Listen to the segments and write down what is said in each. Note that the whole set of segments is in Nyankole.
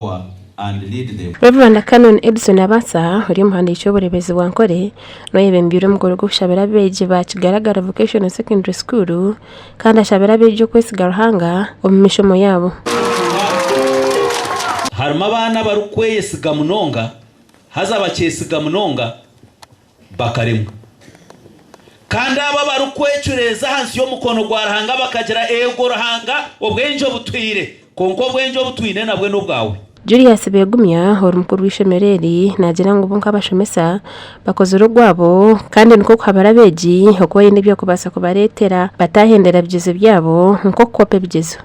power and lead them. Rev. Canon Edson Abatsa ori omuhandiiki w'obureebezi bwa Nkore n'oyebembeire omukoro gw'okushabira abeegi ba Kigaragara Vocational Secondary School kandi ashabire abeegi okwesiga Ruhanga omu mishomo yaabo. Harimu abaana abarikweyesiga munonga haza bakyesiga munonga bakaremwa. Kandi abo abarikwecureeza ahansi y'omukono gwa Ruhanga bakagira, Eego Ruhanga, obwengye obutwire, kwonka obwengye obu twine nabwo n'obwawe. Julius Begumya ori mukuru w'eishomero eri naagira ngu bo nk'abashomesa bakozire ogwabo kandi nikwo kuhabura abeegi okwerinda eby'okubaasa kubareetera bataahendera bigyezo byabo nk'okukopa ebigyezo.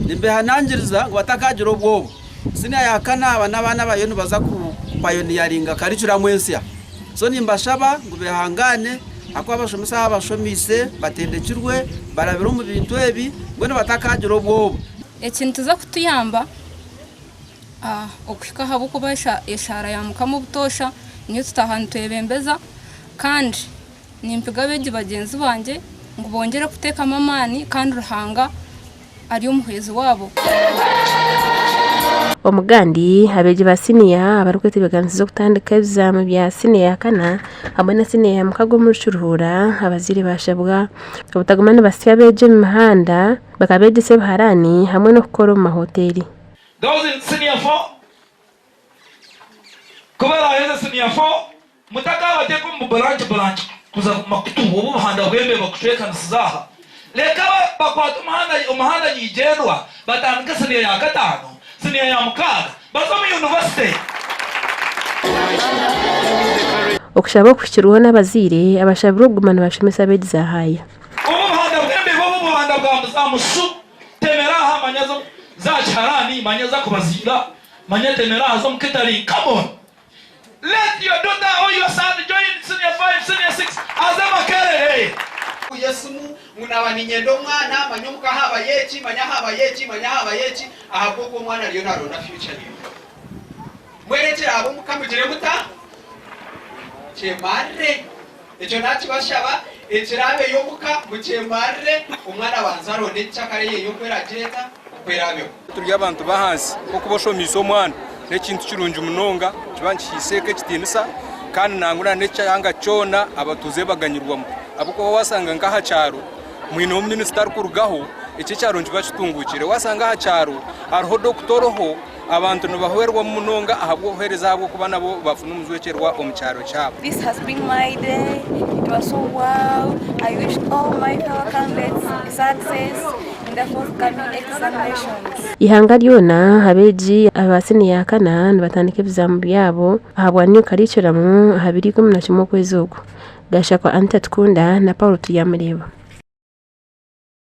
Nimbehanangiriza ngu batakagira obwoba. Siniya ya kana aba n'abaana abariyo nibaza kupayoniyaringa karicuramu ensya. So nimbashaba ngu behangaane ahakuba abashomesa aba abashomiise batendekirwe, barabire omu bintu ebi, mbwenu batakagira obwoba. Eki nikiza kutuyamba okuhika ahabw'okuba eshaara ya Mukama obutoosha niyo tutaaha nitwebembeza kandi Nimpiga abeegi bagyenzi bangye ngu bongyere kuteekamu amaani kandi Ruhanga ari omuhwezi waabo. Omugandi, abeegi ba siniya abarikwetebeekanisiza okutandika ebizaamo bya siniya ya kana hamwe na siniya ya mukaga omuri Kiruhura, abazaire baashabwa obutaguma nibasya abeegi omu mihanda bakabeegyesa ebiharaani hamwe n'okukora omu mahoteeri. Those in senior 4 ku baraaheze senior 4 Mutakabateeka omu buburanki buranki kuza makutu obu obuhanda bw'embeba kucwekanisiza aha. Reka bakwate omuhanda omuhanda nyigyendwa batandike siniya ya kataano, siniya ya mukaaga baze omu yunivasite. Okushaba okuhikirweho n'abazaire abashabirwe okuguma nibashomesa abeegi za haaya. Obu obuhanda bw'embeba obu obuhanda bwa za mushu temera aha manya za kiharani manya za kubaziira manya temera aha z'omu catering come on. Let your daughter or your son join senior 5, senior 6 aze Makerere. Esimu ngu naaba niinyenda omwana manya omuka haabayo eki, manya haabayo eki, manya haabayo eki ahabw'okuba omwana ariyo naaronda future ye. Mbwenu ekiraabe omuka mugire muta? Mukyemarire. Ekyo naakibashaba, ekiraabeyo omuka mukyemarire, omwana abanze aronde enkyakare ye y'oku eraagire eta, oku eraabeho. Turi abantu b'ahansi, nk'okuba oshomiise omwana n'ekintu kirungi munonga, nikiba nikihaisa eka ekitiinisa kandi nangwa n'ekyanga kyona abatuuze baganyirwamu ahabw'okuba waashanga nk'aha kyaro mwineho minisita arikurugaho, ekyo ekyaro nikiba kitunguukire. Waashanga aha kyaro hariho dokita oriho, abantu nibahwerwamu munonga ahabw'obuheereza ahabw'okuba nabo bafuna omujwekyerwa omu kyaro kyabo. This has been my day, it was so wow, I wish all my fellow candidates success in the forthcoming examinations. Eihanga ryona abeegi aba siniya ya kana nibatandika ebizaamu byabo ahabwa New Curriculum aha biro 11 okwezi oku. Gashakwa Anita Tukunda na Paul Turyamureeba.